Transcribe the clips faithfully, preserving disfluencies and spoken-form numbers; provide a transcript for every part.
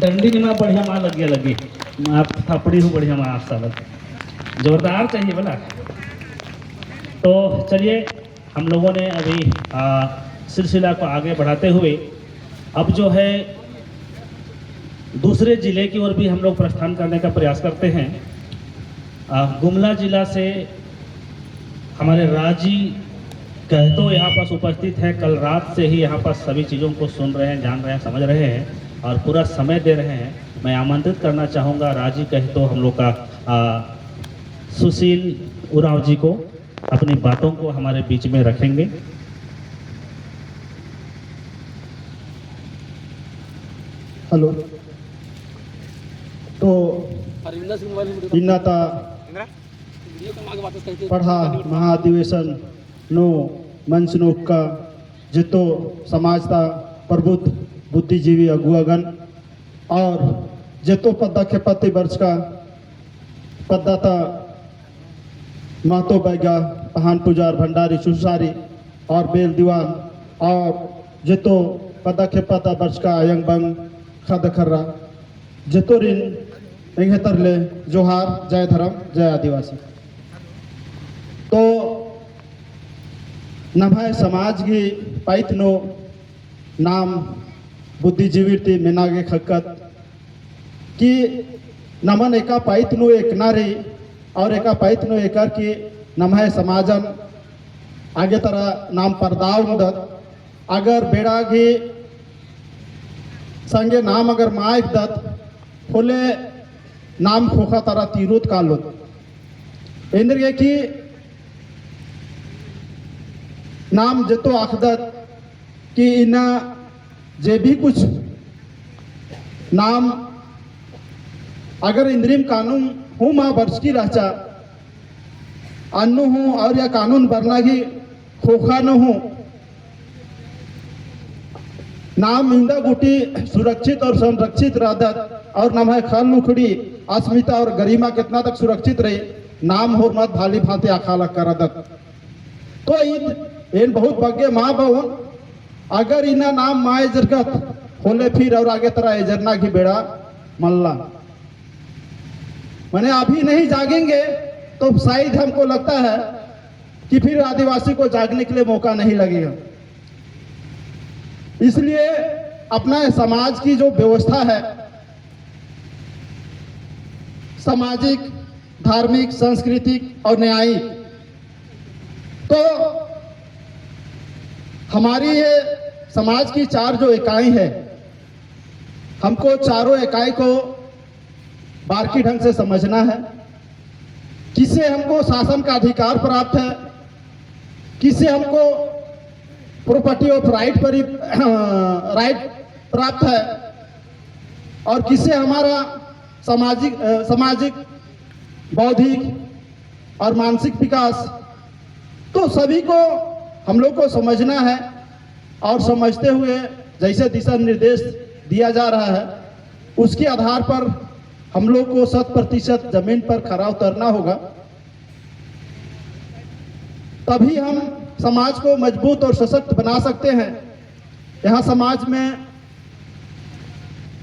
डंडी निमा बढ़िया मा लगिया लगी, मा थपड़ी हूँ बढ़िया मा आसा लगी, जोरदार चाहिए बोला। तो चलिए, हम लोगों ने अभी, आ, सिलसिला को आगे बढ़ाते हुए अब जो है दूसरे जिले की ओर भी हम लोग प्रस्थान करने का प्रयास करते हैं। आ, गुमला जिला से हमारे राजी कहतो यहाँ पास उपस्थित हैं। कल रात से ही यहाँ पास सभी चीज़ों को सुन रहे हैं, जान रहे हैं, समझ रहे हैं और पूरा समय दे रहे हैं। मैं आमंत्रित करना चाहूँगा राजी कहतो हम लोग का, आ, सुशील उराँव जी को। अपनी बातों को हमारे बीच में रखेंगे। Hello। तो इन्ना ता पड़हा महाधिवेशन नू मंच नू उक्का जेतो समाज ता प्रबुद्ध बुद्धिजीवी अगुवागण और जेतो पद्दा खेप्पा ती बरचका पद्दा ता महतो बैगा, पहान पुजार, भंडारी, सुसारी और बेल दीवान और जेतो पद्दा खेप्पा ता बरचका अयंग बंग ख़द्द ख़र्रा, जेतोरिन एंग्है तरले जोहार, जय धरम, जय आदिवासी। तो नम्है समाज गही पइत नू नाम बुद्धिजीवी ती मेना गे ख़क्खत कि नमन एका पइत नू एकना रई और एका पइत नू एकर की नम्है समाजन आगे तरा नाम परदा ओंगदत। अगर बेड़ा गही संगे नाम अगर मा एकदत होले नाम ख़ोख़ा तरा तीरोत कालोत। एन्देरगे कि नाम जेतो अख़दत कि इन्ना जे भी कुछ नाम अगर इन्द्रिम कानून हूँ मा बरचकी रहचा, अन्नु हूँ और या कानून बरना गही ख़ोख़ा नू हूँ नाम इवंदा गूटी सुरक्षित और संरक्षित रअदत और नम्है ख़ल्ल उखड़ी, अस्मिता और गरिमा केतना तक सुरक्षित रई, नाम होरमत भाली भांति अख़आ लक्का रअदत। तो ईद एन बहुत बग्गे मा बओन, अगर इन्ना नाम मा एजरगत होले फिर और आगे तरा एजरना गही बेड़ा मल्ला। माने अभी नहीं जागेंगे तो शायद हमको लगता है कि फिर आदिवासी को जागने के लिए मौका नहीं लगेगा। इसलिए अपना समाज की जो व्यवस्था है, सामाजिक, धार्मिक, सांस्कृतिक और न्यायिक, तो हमारी ये समाज की चार जो इकाई है, हमको चारों इकाई को बारीकी ढंग से समझना है, किससे हमको शासन का अधिकार प्राप्त है, किससे हमको property of right पर, right प्राप्त है और किससे हमारा सामाजिक, अ, सामाजिक, बौद्धिक और मानसिक विकास, तो सभी को हम लोग को समझना है और समझते हुए जैसे दिशा निर्देश दिया जा रहा है, उसके आधार पर हम लोग को शत प्रतिशत जमीन पर खरा उतरना होगा, तभी हम समाज को मजबूत और सशक्त बना सकते हैं। यहाँ समाज में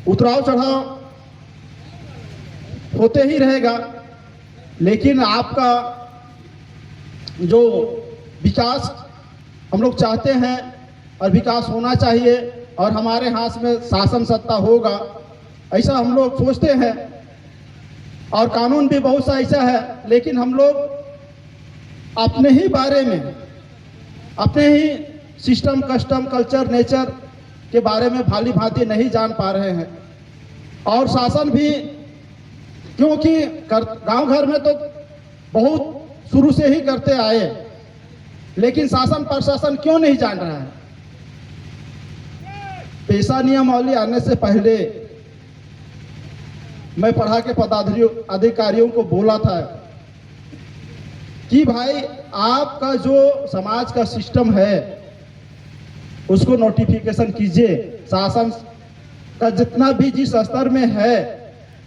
उतराव चढ़ाव होते ही रहेगा, लेकिन आपका जो विकास हम लोग चाहते हैं और विकास होना चाहिए और हमारे हाथ में शासन सत्ता होगा, ऐसा हम लोग सोचते हैं। और कानून भी बहुत सा ऐसा है, लेकिन हम लोग अपने ही बारे में, अपने ही system, custom, culture, nature के बारे में भाली भांति नहीं जान पा रहे हैं। और शासन भी, क्योंकि कर, गांव घर में तो बहुत शुरू से ही करते आए, लेकिन शासन प्रशासन क्यों नहीं जान रहा है? पेसा नियमावली आने से पहले मैं पड़हा के पदाधिकारियों को बोला था कि भाई, आपका जो समाज का system है, उसको notification कीजिए। शासन का जितना भी जिस स्तर में है,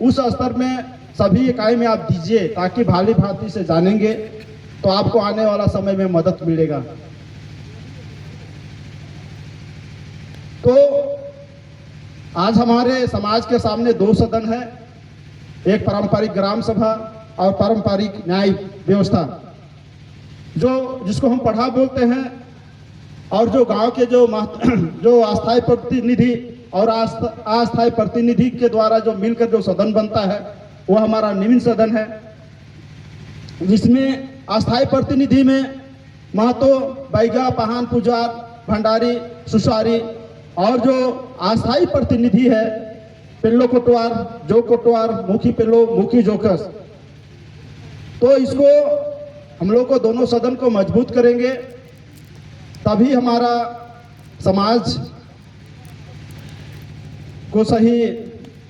उस स्तर में सभी इकाई में आप दीजिए, ताकि भाली भांति से जानेंगे, तो आपको आने वाला समय में मदद मिलेगा। तो आज हमारे समाज के सामने दो सदन है, एक पारंपरिक ग्राम सभा और पारंपरिक न्यायिक व्यवस्था, जो, जिसको हम पड़हा बोलते हैं, और जो गांव के जो महत-, जो अस्थायी प्रतिनिधि और आस्थ-, अस्थायी प्रतिनिधि के द्वारा जो मिलकर जो सदन बनता है, वो हमारा निम्न सदन है, जिसमें अस्थायी प्रतिनिधि में महतो, बैगा, पहान, पुजार, भंडारी, सुसारी, और जो अस्थायी प्रतिनिधि है, पेल्लो कोटवार, जोंक कोटवार, मुखी पेल्लो, मुखी जोंकस। तो इसको हम लोग को दोनों सदन को मजबूत करेंगे, तभी हमारा समाज को सही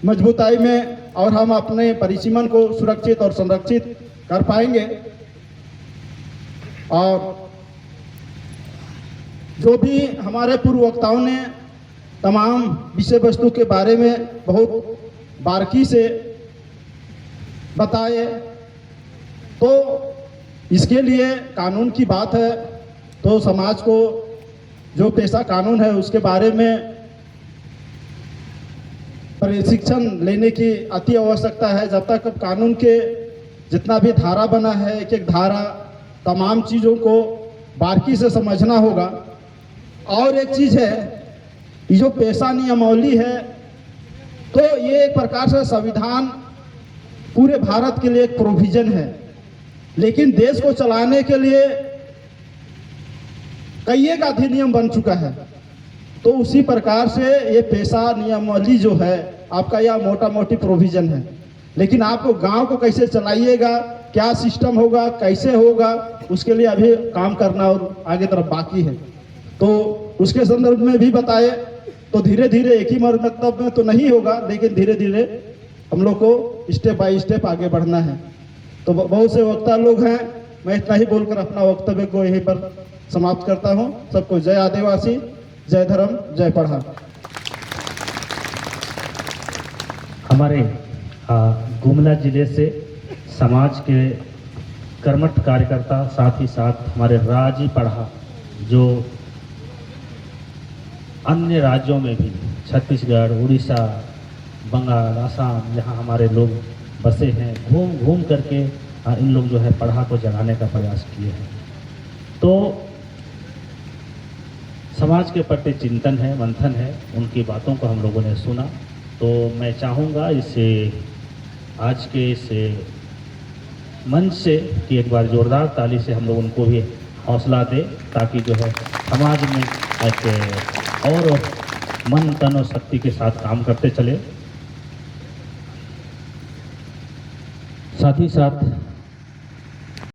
मजबूताई में और हम अपने परिसीमन को सुरक्षित और संरक्षित कर पाएंगे। और जो भी हमारे पूर्व वक्ताओं ने तमाम विषय वस्तु के बारे में बहुत बारीकी से बताए, तो इसके लिए कानून की बात है, तो समाज को जो पेशा कानून है, उसके बारे में प्रशिक्षण लेने की अति आवश्यकता है। जब तक अब कानून के जितना भी धारा बना है, एक एक धारा, तमाम चीज़ों को बारीकी से समझना होगा। और एक चीज़ है, ये जो पेशा नियमावली है, तो ये एक प्रकार से संविधान पूरे भारत के लिए एक प्रोविजन है, लेकिन देश को चलाने के लिए कई एक अधिनियम बन चुका है। तो उसी प्रकार से ये पेशा नियमावली जो है आपका, यह मोटा मोटी प्रोविजन है, लेकिन आपको गांव को कैसे चलाइएगा, क्या सिस्टम होगा, कैसे होगा, उसके लिए अभी काम करना और आगे तरफ बाकी है। तो उसके संदर्भ में भी बताए, तो धीरे धीरे एक ही मर-, मतलब में तो नहीं होगा, लेकिन धीरे धीरे हम लोग को स्टेप बाय स्टेप आगे बढ़ना है। तो ब-, बहुत से वक्ता लोग हैं, मैं इतना ही बोलकर अपना वक्तव्य को यहीं पर समाप्त करता हूँ। सबको जय आदिवासी, जय धर्म, जय पड़हा। हमारे, आ, गुमला जिले से समाज के कर्मठ कार्यकर्ता, साथ ही साथ हमारे राजी पड़हा, जो अन्य राज्यों में भी, छत्तीसगढ़, उड़ीसा, बंगाल, आसाम, यहाँ हमारे लोग बसे हैं, घूम घूम करके, आ, इन लोग जो है पड़हा को जगाने का प्रयास किए हैं। तो समाज के प्रति चिंतन है, मंथन है, उनकी बातों को हम लोगों ने सुना। तो मैं चाहूँगा इस, आज के इस मंच से कि एक बार जोरदार ताली से हम लोग उनको भी हौसला दें, ताकि जो है समाज में एक और मन, तन और शक्ति के साथ काम करते चले। साथ ही साथ